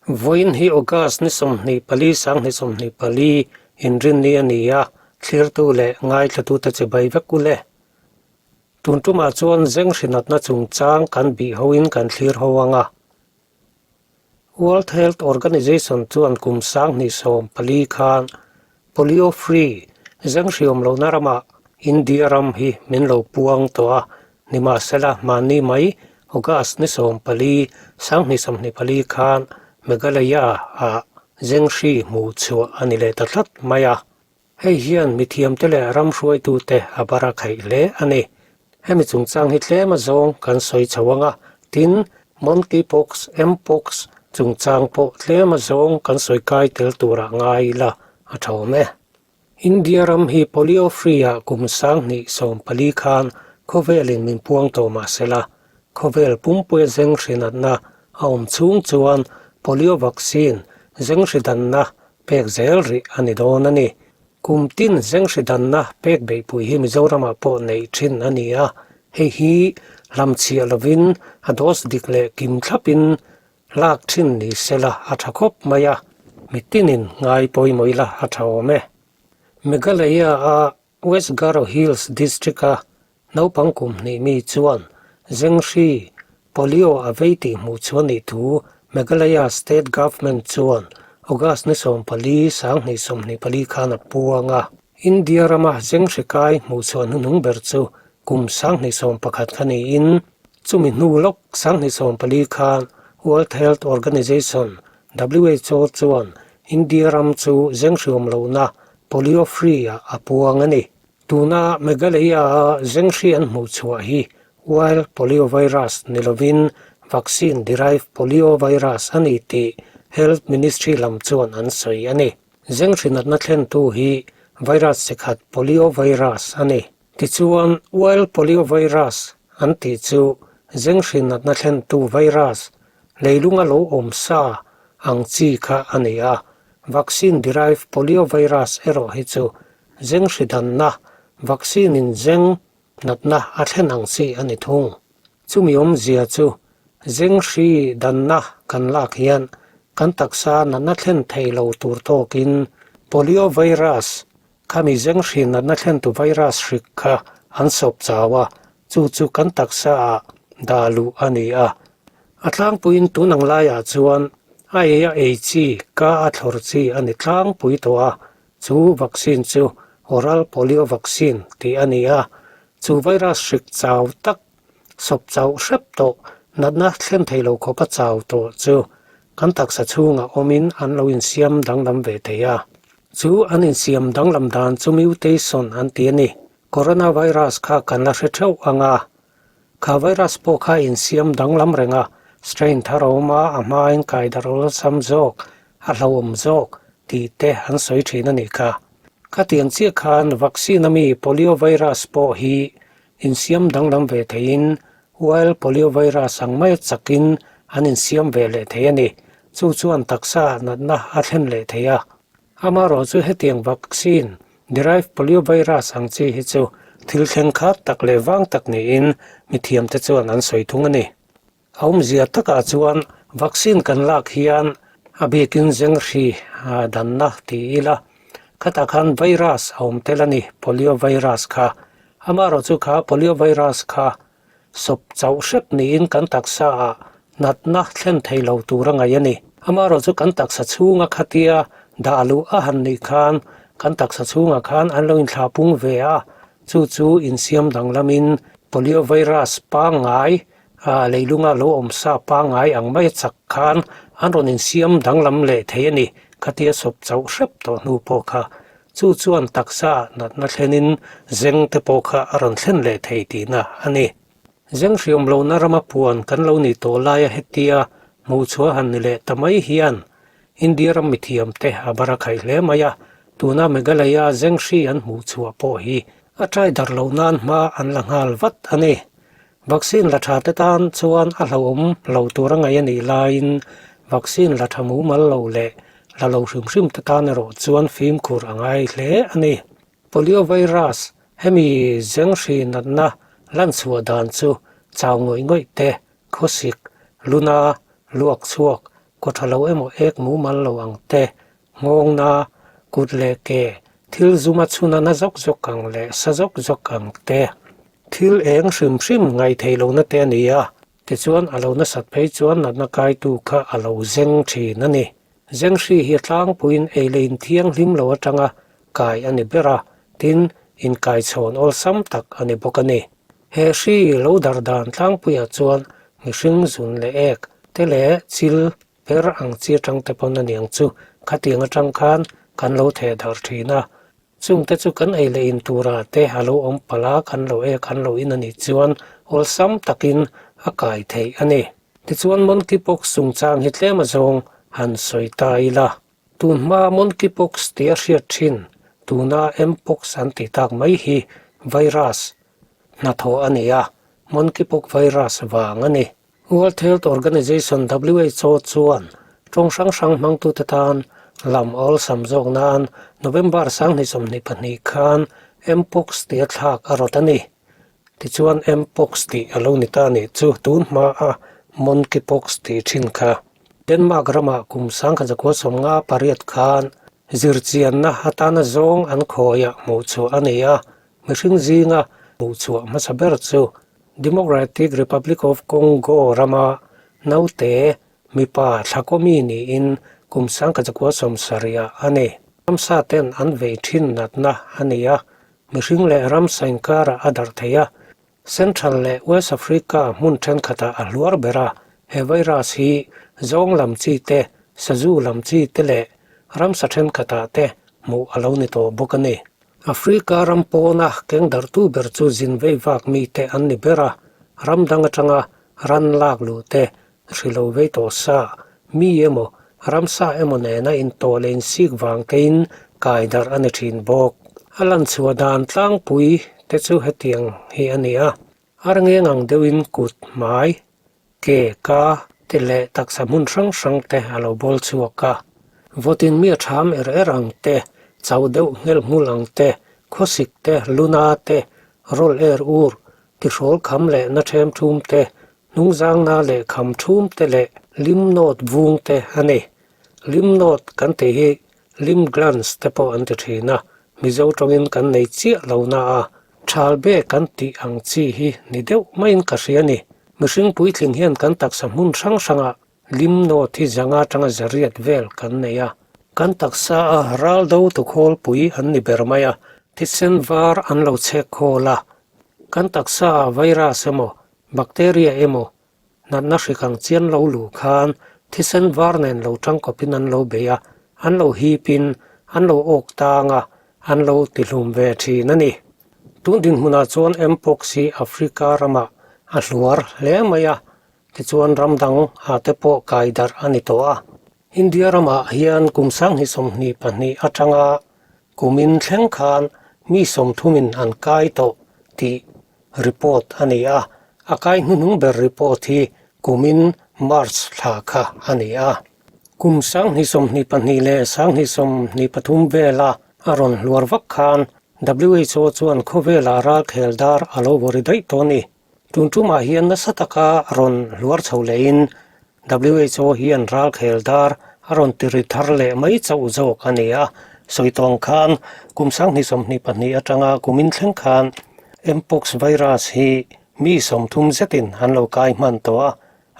Vawiin hi August ni 24 2024 inrinni a ni a, thlirtu leh ngaithlatute chibai vek u le. Tun tumah chuan zenghrinatna chungchang kan bih hoin kan thlir ho ang a. World Health Organization chuan kum 2014 khan Polio Free, zenghriawm lohna ramah India ram hi min lo puang tawh a, nimahsela hmanni mai August ni 14, 2024 khan Meghalaya-ah zenghri hmuh chhuah a ni leh ta tlat mai a. Hei hian mithiamte leh ram hruaitute a bar a khaih hle a ni. Hemi chungchang hi tlem azawng kan sawi chho ang a, tin, Monkeypox, Mpox, chungchang pawh tlem azawng kan sawi kai tel turah ngai ila a tha awm e. India ram hi Polio Free ah kum 2014 khan khawvelin min puang tawh mah sela, khawvel pumpuia zeng hrinatna a awm chhung chuan Polio Vaccine zeng hridanna pek zel rih a ni dawn a ni. Kum tin zenghri danna pek beihpui hi Mizoramah pawh neih thin a ni a, hei hi hlamchhiah lovin a dose dik leh kim thlapin lak thin ni sela a tha khawp mai a, mitinin ngai pawimawh ila a tha awm e. Meghalaya-a West Garo Hills District-a naupang kum hnih mi chuan Zenghri Polio a vei tih hmuh chu a nih thu Meghalaya State Government chuan August ni 14, 2024 khan a puang a. India rama Zenghri kai hmuh chhuah hnuhnung ber chu kum 2011 kha niin chumi hnu lawk 2014 khan World Health Organization, WHO, chuan India ram chu Zenghri awm lohna Polio Free ah a puang a ni. Tuna Meghalaya-a zenghri an hmuh chhuah hi wild poliovirus ni lovin vaccine derived poliovirus a ni tih Health Ministry lam chuan an sawi a ni. Zenghri natna thlentu hi virus chi khat poliovirus a ni. Tichuan, wild poliovirus an tih chu zenghri natna thlentu virus leilunga lo awm sa ang chi kha a ni a, Vaccine derived poliovirus erawh hi chu zeng hri danna, vaccine in zeng natna a thlen ang chi a ni thung. Chumi awmzia chu zeng hri danna kan lak hian kan taksa natna thlen thei lo tur tawkin poliovirus khami zeng hri natna thlentu virus hrik kha an sawp chau a, chu chu kan taksa ah dah luh a ni a. A tlangpuiin tun ang laiah chuan a ei a ei chi, ka a thlawr chi a ni tlangpui tawh a, chu vaccine chu oral polio vaccine tih a ni a, chu virus hrik chau tak, sawp chauh hrep tawh, natna thlen thei lo khawpa chau tawh chu kan taksa chhungah awmin an lo insiam danglam ve thei a. Chu an insiam danglam dan chu mutation an ti a ni. Coronavirus kha kan la hre theuh ang a, Kha virus pawh kha insiam danglam reng a, strain thar a awm a, a hmain kai darh awlsam zawk, a hlauhawm zawk tih te an sawi thin a nih kha. Khatiang chiah khan vaccine a mi polio virus pawh hi insiam danglam ve theiin wild polio virus ang mai chakin an insiam ve leh thei a ni. Chu chuan taksa natna a thlen leh thei a. Amaherawh chu hetiang vaccine derived poliovirus ang chi hi chu thil thleng khat tak leh vang tak niin mithiamte chuan an sawi thung a ni. A awmzia takah chuan vaccine kan lak hian a bikin zenghri danna ti ila khatah khan virus a awm tel a ni, poliovirus kha. Amaherawh chu kha poliovirus kha Sawp chauh hrep niin kan taksa ah natna thlen thei lo tur a ngaih a ni. Amaherawh chu kan taksa chhunga khatia dah luh a han nih khan kan taksa chhungah khan an lo inthlah pung ve a, chu chu insiam danglamin poliovirus pangngai leilunga lo awm sa pangngai ang mai chak khan an rawn insiam danglam leh thei a ni. Khatia sawp chauh hrep tawh hnu pawh kha Chu chuan taksa natna thlenin zeng te pawh kha a rawn thlen leh thei tihna a ni. Zeng hriawm lohna rama puan kan lo nih tawh laia hetia hmuhchhuah han ni leh ta mai hian India ram mithiam te a bar a khaih hle mai a, tuna Meghalaya zeng hri an hmuhchhuah pawh hi a ṭai darh loh nan hma an la nghal vat a ni. Vaccine la tha te tan chuan a hlauhawm lo tur a ngaih a nih laiin vaccine la tha mumal lo leh la lo hrim hrim te tan erawh chuan fimkhur a ngai hle a ni. Poliovirus, hemi zenghri natna lanchhuah dan chu chau ngawih ngawih te, khawsik, luna, luak chhuak, Kaw tha lo emaw ek mumal lo ang te, nghawngna, kut leh ke, thil zuma chhuna na zawk zawk ang leh sa zawk zawk ang te, thil eng hrim hrim ngaihtheih lohna te a ni a, tichuan a lo nasat phei chuan natna kaitu kha a lo zeng thin a ni. Zeng hri hi a tlangpuiin ei leh inthianghlim lo atanga kai a ni ber a, tin, inkaichhawn awlsam tak a ni bawk a ni. He hri lo dar dan tlangpuiah chuan mihring zun leh ek te leh chil per ang chi atang te pawn a niang chu khatiang atang khan kan lo theh darh thin a. Chungte chu kan ei leh in turah te a lo awm palh a, kan lo ek an lo in a nih chuan awlsam takin a kai theih a ni. Tichuan monkeypox chungchang hi tlem azawng han sawi ta ila. Tun hma monkeypox tih a hriat thin, tuna mpox an tih tak mai hi virus hnathawh a ni a, monkeypox virus vang a ni. World Health Organization, who, chuan tawng hrang hrang hmangtute tan lam awlsam zawk nan November 2022 khan mpox tih a thlak a rawt a ni. Tichuan mpox tih a lo ni ta nih chu tun hma a monkeypox tih thin kha. Denmark ramah kum 1958 khan zirchianna atana zawng an khawiah hmuhchhuah a ni a, mihring zinga hmuhchhuah hmasa ber chu Democratic Republic of Congo rama naute mipa thlakawmi niin kum 1970 ah a ni. Ramsa ten an vei thin natna a ni a, mihring leh ramsa inkarah a darh thei a. Central leh West Africa hmun thenkhatah a hluar ber a, he virus hi zawng lam chi te, sazu lam chi te leh ramsa thenkhatah te hmuh a lo ni tawh bawk a ni. Africa ram pawna keng darhtu ber chu zin vei vak mite an ni ber a, ram dang atanga ran lak luh te hri lo vei tawh sa, mi emaw, ramsa emaw nena intawh leh insik vang tein kai darh a ni thin bawk. A lanchhuah dan tlangpui te chu hetiang hi a ni a, ar ngeng ang deuhin kut, hmai, ke, ka te leh taksa hmun hrang hrang te a lo bawl chhuak a. Vawtin mi a ṭham er er ang te, chau deuh nghelh hmul ang te, khawsik te, luna te, rawl er ur, tihrawl kham leh na ṭhem ṭhum te, hnungzangna leh kham ṭhum te leh lim nawt vung te a ni. Lim nawt kan tih hi Lim glands te pawh an ti thin a, Mizo tawngin kan nei chiah lo na a, thal be kan tih ang chi hi ni deuh maiin ka hria ni. Mihring puitling hian kan taksa hmun hrang hrangah lim nawt hi zanga atanga zariat vel kan nei a, kan taksa a ral do tu khawlpui an ni ber mai a, thisen var an lo chhek khawl a, kan taksa a virus emaw bacteria emaw Natna hrik ang chian lo luh khan thisen var nen lo tangkawpin an lo bei a, an lo hipin an lo awk tang a, an lo tihlum ve thin a ni. Tun dinhmunah chuan Mpox hi Africa ramah a hluar hle mai a, tichuan ram dang ah te pawh kai darh a ni tawh a. India ramah hian kum 2022 atanga kumin thleng khan mi sawmthumin an kai tawh tih Report a ni a, a kai hnuhnung ber report hi kumin March thla kha a ni a. Kum 2022 leh 2023 vela a rawn hluar vak khan who chuan khawvela ralkhel dar a lo vawri daih tawh a ni. Tun tumah hian nasa taka rawn hluar chho lehin who hian ralkhel dar a rawn ti ri thar leh mai chauh zawk a ni a, sawi tawng khan kum 2022 atanga kumin thleng khan Mpox virus hi mi 30 zetin an lo kai hman tawh a,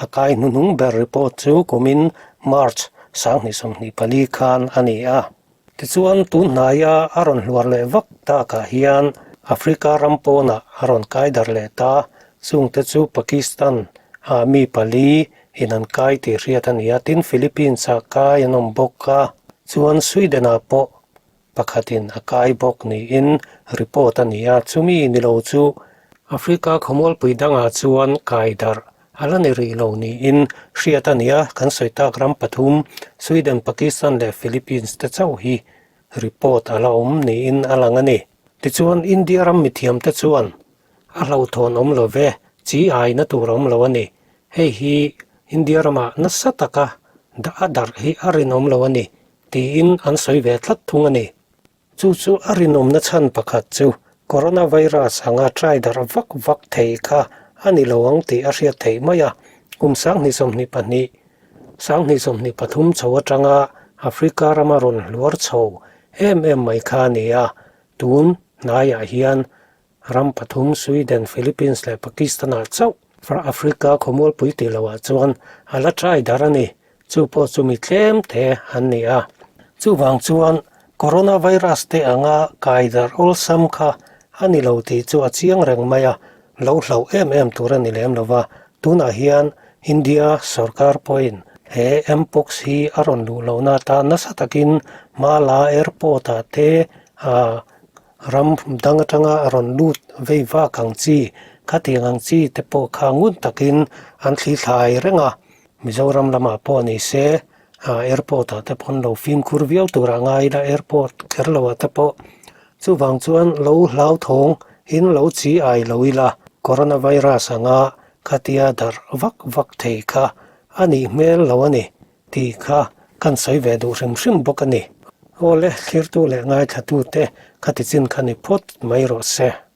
a kai hnuhnung ber report chu kumin March 2024 khan a ni a. Tichuan tun hnaia a rawn hluar leh vak takah hian Africa ram pawnah a rawn kai darh leh ta, chungte chu Pakistan ah mi pali in an kai tih hriat a ni a, tin Philippines ah kai an awm bawk a, chuan Sweden ah pawh pakhatin a kai bawk niin report a ni a, chumi ni lo chu Africa khawmualpui dangah chuan kai darh A la ni rih lo niin hriat a ni a, kan sawi tak ram pathum Sweden, Pakistan leh Philippines te chauh hi report a la awm niin a lang a ni. Tichuan India ram mithiamte chuan a hlauhthawn awm lo ve, chi aina tur a awm lo a ni. Hei hi India ramah nasa taka a darh hi a rinawm lo a ni tiin an sawi ve tlat thung a ni. Chu chu a rinawmna chhan pakhat chu coronavirus anga try darh vak vak thei kha a ni lo ang tih a hriat theih mai a, kum 2022. 2023 chho atanga Africa rama rawn hluar chho em em mai kha a ni a, tun hnaiah hian ram pathum Sweden, Philippines leh Pakistan-ah chauh Africa khawmualpui tih loah chuan a la try dar a ni. Chu pawh chu mi tlem te an ni a. Chuvang chuan Coronavirus te anga kai darh awlsam kha a ni lo tih chu a chiang reng mai a, lo hlauh em em tur a ni lem lo va. Tunah hian India sorkar pawhin he Mpox hi a rawn luh lohna atan nasa takin Mala Airport-ah te ah Ram dang atanga a rawn lut vei vak ang chi, khatiang ang chi te pawh kha ngun takin an thli thlai reng a. Mizoram lamah pawh ni se, airport ah te pawh an lo fimkhur viau tur a ngai ila airport kher lo ah te pawh. Chuvang chuan lo hlauthawng in lo chi ai lo ila coronavirus anga khatia darh vak vak thei kha a nih hmel lo a ni. Tih kha kan sawi ve duh hrim hrim bawk a ni. Awle, thlirtu leh ngaithlatute kha tichin kha ni phawt mai rawh se.